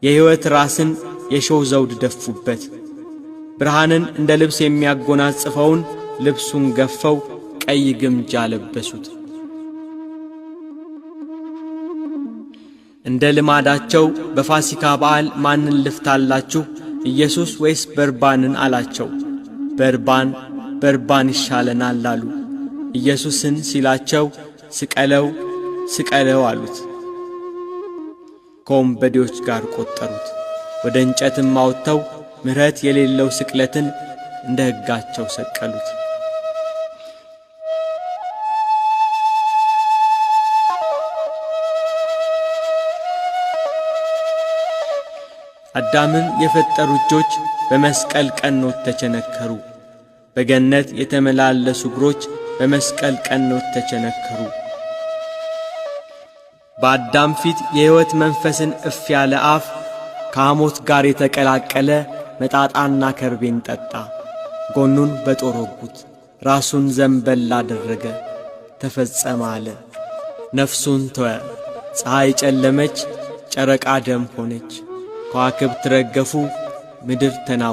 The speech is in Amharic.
የሕይወት ራስን የሾህ ዘውድ ደፉበት። ብርሃንን እንደ ልብስ የሚያጎናጽፈውን ልብሱን ገፈው ቀይ ግምጃ ለበሱት። እንደ ልማዳቸው በፋሲካ በዓል ማንን ልፍታላችሁ፣ ኢየሱስ ወይስ በርባንን አላቸው። በርባን በርባን ይሻለናል አሉ። ኢየሱስን ሲላቸው ስቀለው ስቀለው አሉት። ከወንበዴዎች ጋር ቆጠሩት። ወደ እንጨትም አውጥተው ምሕረት የሌለው ስቅለትን እንደ ሕጋቸው ሰቀሉት። አዳምን የፈጠሩ እጆች በመስቀል ቀኖት ተቸነከሩ። በገነት የተመላለሱ እግሮች በመስቀል ቀኖት ተቸነከሩ። በአዳም ፊት የሕይወት መንፈስን እፍ ያለ አፍ ከሐሞት ጋር የተቀላቀለ መጣጣና ከርቤን ጠጣ። ጎኑን በጦር ወጉት፣ ራሱን ዘንበል አደረገ። ተፈጸመ አለ። ነፍሱን ተወ። ፀሐይ ጨለመች፣ ጨረቃ ደም ሆነች። ከዋክብት ረገፉ፣ ምድር ተናወጠች።